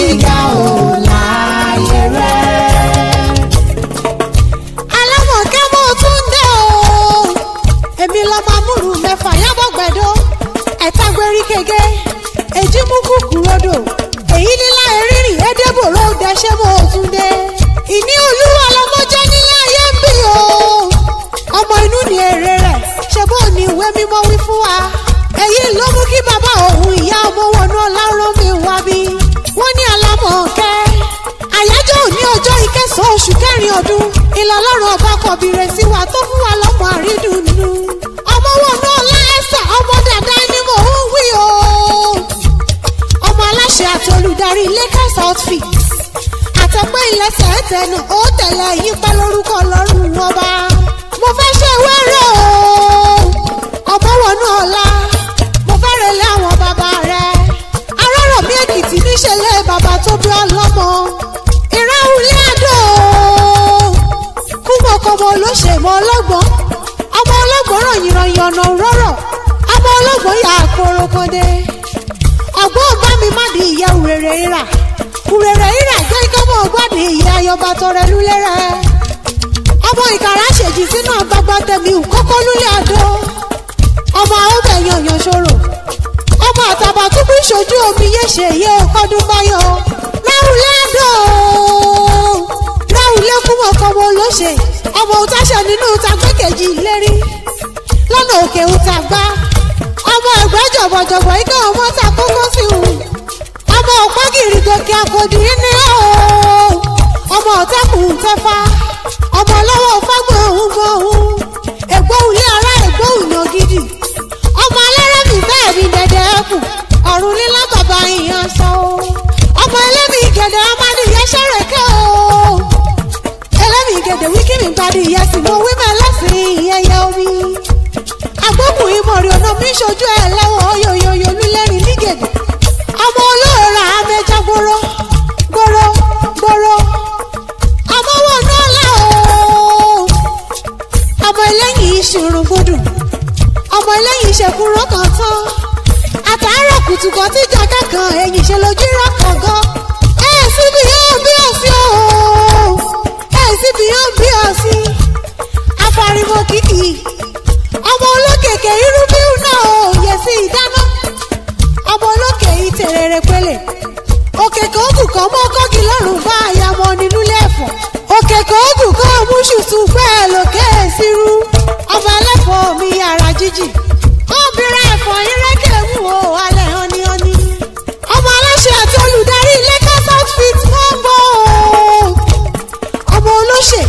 gíga ò láyé rẹ̀. Alámọ̀kẹ́ mo tún dé o. Èmi lọ́mọ amúrù mẹ́fà yábọ̀ gbẹ̀dọ́. Ẹ̀ta gbérí kege, èjì mú kúkú rodò. Èyí nílá erírì édébòrò dẹ́ṣẹ́ mo tún dé. Ìní olúwa lọmọ jẹ́ nílé ayé ń bí o. Ọmọ inú ni èrè rẹ̀, ṣe bó ni ìwé mímọ́ wí fún wa. Èyí ló mú kí bàbá òun ìyá ọmọ wọnú ọlọ́run mi wá bí. Wọ́n ní Alámọ̀kẹ́. Àyájọ́ òní ọjọ́ ìkẹsàn-án oṣù kẹrin ọdún. Ìlọlọ́run ọba kọ̀bìrè sí wa tó fún wa lọ́mọ àrídùnnú. Ọmọ wọnú ọlá Esther ọmọ dàda ni mò ń wí o. Ọmọ aláṣẹ àti olùdarí Lakers outfit. Àtẹ̀pẹ́ ilẹ̀ṣẹ̀ ẹ̀tẹ̀nù ó tẹ̀lé yí pẹ́ lórúkọ Ọlọ́run ọba. Mo fẹ́ ṣe wẹ́rẹ́ o. Ọmọ wọnú ọlá. Mo fẹ́ relé àwọn bàbá rẹ̀. Arárọ̀ mi Èkìtì níṣẹ̀lẹ̀ bàbá tó bí ọlọ́mọ. Ìráhùn ilé àdó o. Kúmọkọmọ ló ṣe mọ ọlọ́gbọ́n. Ọmọ ọlọ́gbọ́n ròyìn ròyìn ọ̀nà òróró. Ọmọ ọlọ́gbọ́n yà kórókódé. Ọ̀gbọ́n bá mi má di ìyá òrèrè ìrà. Òrèrè ìrà jẹ́ kọ́mọ gbádùn ìyá ayọba tọrẹ lúlẹ̀ rẹ̀. Ọmọ ìkàrà ṣèjì sínú àgbàgbà tẹ̀mí kókó lúlẹ̀ àdó. Ọmọ àwọn yànyàn ṣòro. Ọmọ Àtàbàtúbú ìṣojú omi yé ṣe yé ọkọdún báyọ̀. Ráhùlẹ̀ àdó. Ráhùlẹ̀ kúmọ̀kọ́mọ ló ṣe. Ọmọ òtáṣẹ nínú tagbẹ́kẹ̀jì ìlérí. Lọ́nà òkè òtàgbá. Ọmọ ẹ̀gbẹ́ jọ̀bọ̀jọ̀bọ̀ ikọ̀ ọmọ ta kókó sí wù. Ọmọ ọ̀pá gìrì gòkè àkòdì ní o. Ọmọ ọ̀tẹ́kùn tẹ́fà. Ọmọ ọlọ́wọ́ fágbọ̀n òun gbọ̀n òun. Ẹ̀gbọ́n ilé ara ẹ̀gbọ́n òyàn gidi. Ọmọ alẹ́rẹ́ mi bẹ́ẹ̀ mi dẹ̀dẹ̀ ẹ̀kùn. Ọ̀run nílá bàbá ìyàn sọ o. Ọmọ ẹlẹ́mì gẹ̀dẹ̀ ọmọdé ṣẹ̀rẹ̀kẹ́ o. Ẹlẹ́mì gẹ̀dẹ̀ wíkì mi gbadì ìyẹn sì mo wí mẹ́ lẹ́sìn ìyẹyẹ omi. Agbókùn ìmọ̀rì ọ̀nà mi ṣojú ẹ̀ lẹ́wọ̀n yoyoyo lúlẹ́rìn nígẹ̀dẹ̀. Ọmọ olóòrà amẹja gbòòrò gbòòrò gbòòrò. Ọmọ wọn náà là o. Ọmọ ẹlẹ́yìn ìṣòro gbódùn. Ọmọ ẹlẹ́yìn ìṣẹ̀kúrọ̀ kan tán. Àtàárọ̀ kùtù kan tí jàgá kan ẹ̀yìn ṣe lójú rọ̀ kan gan. Ẹ síbi yóò bí ọ̀sìn o. Ẹ síbi yóò bí ọ̀sìn. Afariwo kìkì. Ọmọ olókèké irúbíù náà ò yẹ sí ìdáná. Ọmọ olókè yìí tẹ̀rẹ̀rẹ̀ pẹ̀lẹ̀. Òkè kan kù kan mọ́ kọ́gì lọ́rùn bá àyàmọ́ nínú lẹ́fọ̀. Òkè kan kù kan mú ṣùtù pẹ́ lókè sírú. Ọmọ ẹlẹ́fọ̀ mi yàrá jíjì. Obìnrin ẹ̀fọ́ ìrẹ́kẹ̀ mú o alẹ́ hàníhàní. Ọmọ aláṣẹ àti olùdarí Lakers outfit máa ń bọ̀ o. Ọmọ olóṣè,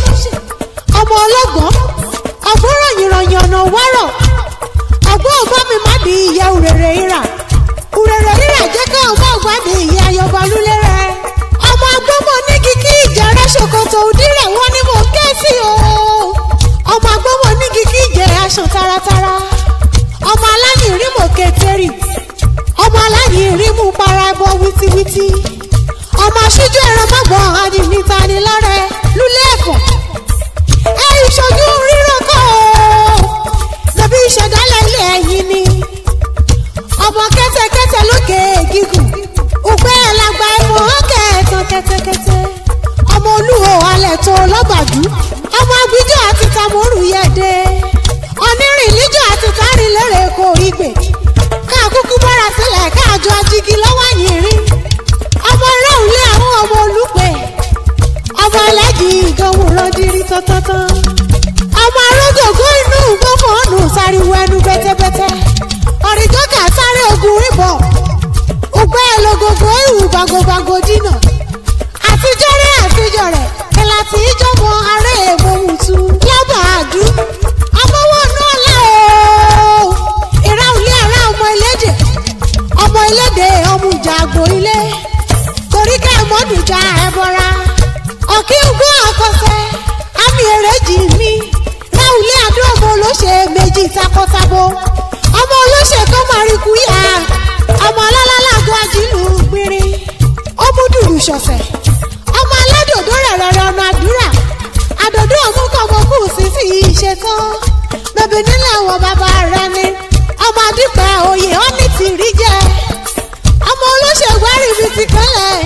ọmọ ọlọ́gbọ́n, ọ̀gbọ́n ròyìnròyìn ọ̀nà wárọ̀. Ọ̀gbọ́n ọ̀gbọ́n mi má di ìyá òrèrè ìrà. Òrèrè ìrà jẹ́ ká ọmọ ọ̀gbádìí ìyá ayọ̀bọ lúlé rẹ̀. Ọmọ agbọ́mọ ní kíkí ìjà rẹ̀ ṣòkòtò òdí rẹ̀ wọ́n ní mò ń ké sí o. Ọmọ agbọ́mọ ní kíkí ìjẹ́ aṣọ taratara. Ọmọ aláyìn rí mò kéterì. Ọmọ aláyìn rí mú para ẹbọ wítíwítí. Ọmọ aṣíjú ẹ̀rọ mọ́gbọ̀n adì níta ni lọ́rẹ́ lúlé ẹ̀fọ̀. Ẹ ìṣojú rírọ̀ kọ́ o. Lẹ́bí ìṣẹ̀dálẹ̀ ilé ẹ̀yìn ni. Ọmọ kẹ́tẹ́kẹ́tẹ́ lókè gígùn. Ògbẹ́ ẹ̀ làgbà ẹ̀fọ́ ọ̀kẹ́ ẹ̀tàn kẹ́tẹ́kẹ́tẹ́. Ọmọ olúwo alẹ̀ tó lọ́gbàdú. Ọmọ agbíjọ́ àti tamorù yẹ̀dẹ̀. Onírìn níjọ́ àti tárìnlérè kò ìgbè. Káàkúkú bára sílẹ̀ káàjọ ajígi lọ́wọ́ yìnrín. Ọmọ ìrọ̀hùn lé àwọn ọmọ olùpẹ̀. Ọmọ ẹlẹ́jì ìgànwò rọ́dírí tọ́tọ́tán. Ọmọ arógògó inú gbọ́fọ̀ọ́nù sáriwo ẹnu bẹ́tẹ́bẹ́tẹ́. Ọ̀rìjọ́kà sáré ogun ríbọ̀. Ògbẹ́ ẹlògògó ìhù bàgòbàgò dínà. Àtijọ́rẹ́ àtijọ́rẹ́ ìlà tí ìjọmọ aré èmọ̀wùtú lábà àdú. Ọmọwọ́ náà là o. Ìráhùn lé ara ọmọ ẹlẹ́dẹ̀. Ọmọ ẹlẹ́dẹ̀ ọmọ ìjà àgbò ilé. Torí ká ẹ̀mọ́dùjà ẹ̀bọra. Ọ̀kí ugbó àkọsẹ̀. Àmì èrèjì mi. Ráhùn lé àdó ọmọ olóṣè méjì takọtabo. Ọmọ olóṣè kan máa rí kúyà. Ọmọ alálàlágọ́ ajílù gbìnrín. Ó mú dùrù ṣọ̀fẹ̀. Ọmọ aládòdó rẹ̀ rẹ̀ ọ̀nà àdúrà. Àdòdó òmùkọ̀mọ́kù sí sí ìṣetán. Bẹ̀bí nílẹ̀ àwọn bàbá rẹ̀ ni. Ọmọ adípẹ́ oyè ọ́nì ti rí jẹ. Ọmọ olóṣèlú wárí mi ti kánlẹ̀.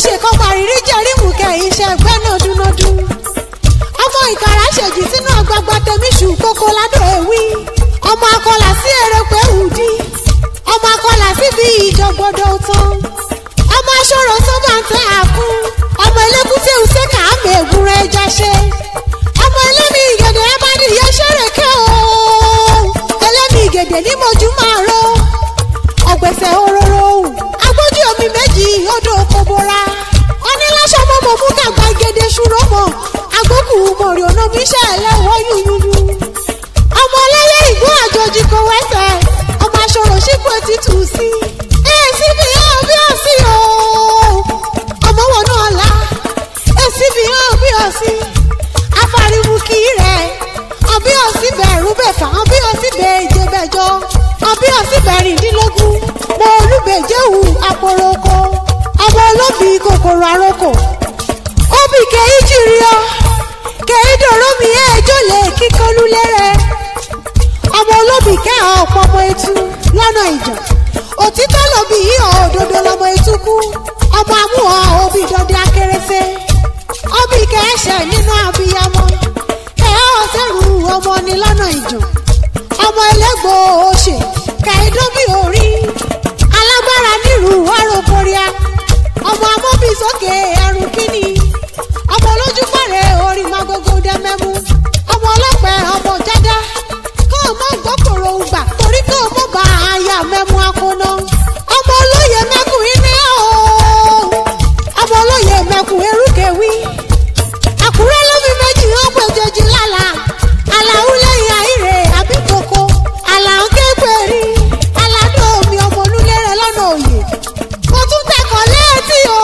ṣe kọ́ màrírí jẹ́rìmù kẹ́ iṣẹ́ ẹgbẹ́ náà dúnádún. Ọmọ ìkàrà ṣèjì sínú àgbàgbà tẹ̀míṣù kókó ládò èwì. Ọmọ akọlà sí erépé ùdí. Ọmọ akọlà sí bí ìjọgbọdọ̀ tán. Ọmọ aṣọ́rò tó bá ń tẹ àkún. Ọmọ elékúté òsèkà àmì ègúnrẹ́ ẹja ṣe. Ọmọ ẹlẹ́mi ìgèdè abádìyẹ ṣẹ̀rẹ̀kẹ́ o. Ẹlẹ́mi ìgèdè ní mojú máa ró. Ọ̀gbẹ̀sẹ̀ òróró òun. Agbójú omi méjì odò kòbóra. Oníláṣọ mọ́mọ́ mú kàgbà ìgèdè ṣúró mọ́. Agbókù mọ̀rì ọ̀nà mi ṣẹlẹ̀ wọ́ yúyúyú. Ọmọ ọlẹ́yẹ ìgbó àjòjì kò wẹ́sẹ̀. Ọmọ aṣọ́rò ṣípò títù sí. Èsì fi hàn bí ọ̀sí o. Ọmọ wọnú ọ̀la. Èsì fi hàn bí ọ̀sí. Afárimu kì í rẹ̀. Ọbí ọ̀sí bẹ̀rù bẹ̀fà. Ọbí ọ̀sí bẹ̀ẹ́jẹ bẹ̀jọ. Ọbí ọ̀sí bẹ̀rìndínlógún. Mo olúbẹ̀jẹ̀wù àpòròkọ. Ọmọ olóbì kòkòrò àrokò. Obì kẹ́yí jìrì ọ. Kẹ́yí dòró mi ẹ̀ẹ́jọ́ lè kíkọ́lú lẹ́rẹ̀. Ọmọ olóbì kẹ́ ọ̀pọ̀ ọmọ etú lọ́nà ìjà. Òtítọ́ lòbí yìí ọ̀ òdodo lọmọ etú kú. Ọmọ amúhàn òbí dọdẹ akérésé. Obì kẹ́ẹ̀ṣẹ̀ nínú abiyamọ. Kẹ́ ọ̀sẹ̀rù ọmọ ni lọ́nà ìjàn. Ọmọ ẹlẹ́gbò òṣè kẹ́ẹ̀dóbì orí. Alágbára nírú àròkọríà. Ọmọ amóbì sókè ẹrù kíni. Ọmọ olójú pàrẹ̀ orí magogo dẹ́mẹ́mú. Ọmọ ọlọ́pẹ ọmọ jádá. Kó o mọ̀ gbọ́kòrò gbà torí kó o mọ̀ bá aya mẹ́mú akóná. Ọmọ olóye mẹ́kùn iná o. Ọmọ olóye mẹ́kùn erúkewí. Àkúrẹ́ lómi méjì ó péjèjì lálá. Àlàó lẹ́yìn àìrè àbíkòkò. Àlàó kékeré. Aládùn omi ọmọ olúlérè lọ́nà òye. Mo tún tẹkọ̀ létí o.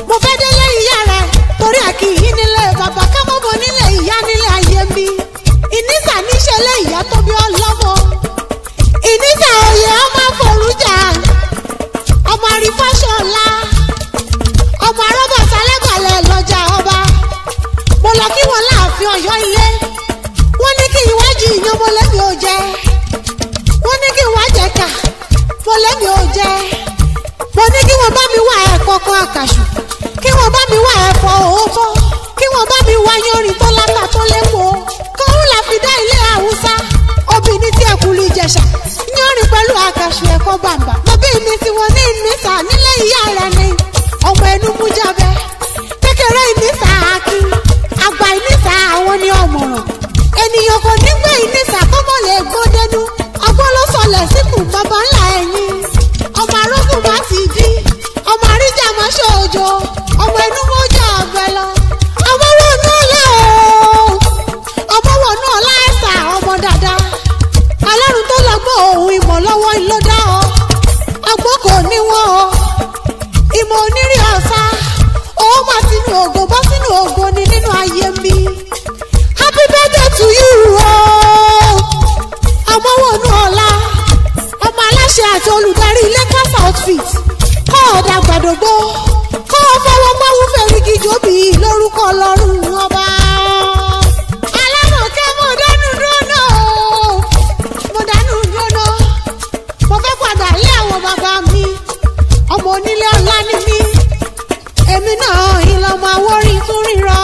Mo fẹ́ délé ìyá rẹ̀ torí àkìyí nílé bàbá kámọ́mọ́ nílé ìyá nílé ayé mi. Ìnísà níṣẹ́ lé ìyá tó bí ọlọ́mọ. Ìnísà òye ọmọ àforújà. Ọmọ àrífáṣọlá. Ọmọ arọ́bàtà lẹ́gbàlẹ̀ lọ́jà ọba. Mo lọ kí wọn láàfin Ọ̀yọ́ ilé. Wọ́n ní kí ìwájú ìyan mo lẹ́mi ò jẹ. Wọ́n ní kí wọ́n jẹ ká mo lẹ́mi ò jẹ. Mo ní kí wọ́n bá mi wá ẹ̀kọ́ kan àkàṣù. Kí wọ́n bá mi wá ẹ̀fọ́ òótọ́. Kí wọ́n bá mi wá yanrìn tó látà tó lépo. Kóhùn la fi dá ilé Haúsá. Obìnrin tí ẹ̀kú lu Ìjẹ̀ṣà. Yanrìn pẹ̀lú àkàṣù ẹ̀kọ́ bàǹbà. Bàbí mi tí wọ́n ní ìnísà nílé ìyá rẹ̀ ni. Ọmọ ẹnu mú jábẹ́. Kékeré ìnísà akin. Àgbà ìnísà àwọn ni ọ̀mọ̀ràn. Ènìyàn kò ní gbé ìnísà kọ́mọ lè gbọ́n dẹnu. Ọgbọ́n ló sọlẹ̀ síkù bàbá ńlá ẹ̀yìn. Ọmọ arógùn bá ti dí. Ọmọ àríjà máa ṣòjò. Ọmọ ẹnu mọ́jà ọ̀gbẹ́ lọ. Ọmọ wọnú ọ̀la o. Ọmọ wọnú ọ̀la ẹ̀sà ọmọ dàda. Ọlọ́run tó lọ́gbọ́n òun ìmọ̀ lọ́wọ́ ló dá ọ. Ọgbọ́n kò ní wọ́n o. Ìmọ̀ onírì ọ̀sá. Òun máa tinú ògo bọ́ sínú ògo ni nínú ayé mi. Happy birthday to you o. Ọmọ wọnú ọ̀la. Ọmọ aláṣẹ àti olùdarí Lakers outfit. Kọ́ ọ̀dà gbàdógbó. Kọ́ ọ fọwọ́ pọ́wọ́ fẹ́rígì jóbi lórúkọ Ọlọ́run ọba. Alámọ̀kẹ́ mo dánú dúró náà o. Mo dánú dúró náà. Mo fẹ́ padà lé àwọn bàbá mi. Ọmọ onílé ọlá ni mí. Èmi náà ìlọmọ àwórí tún ríran.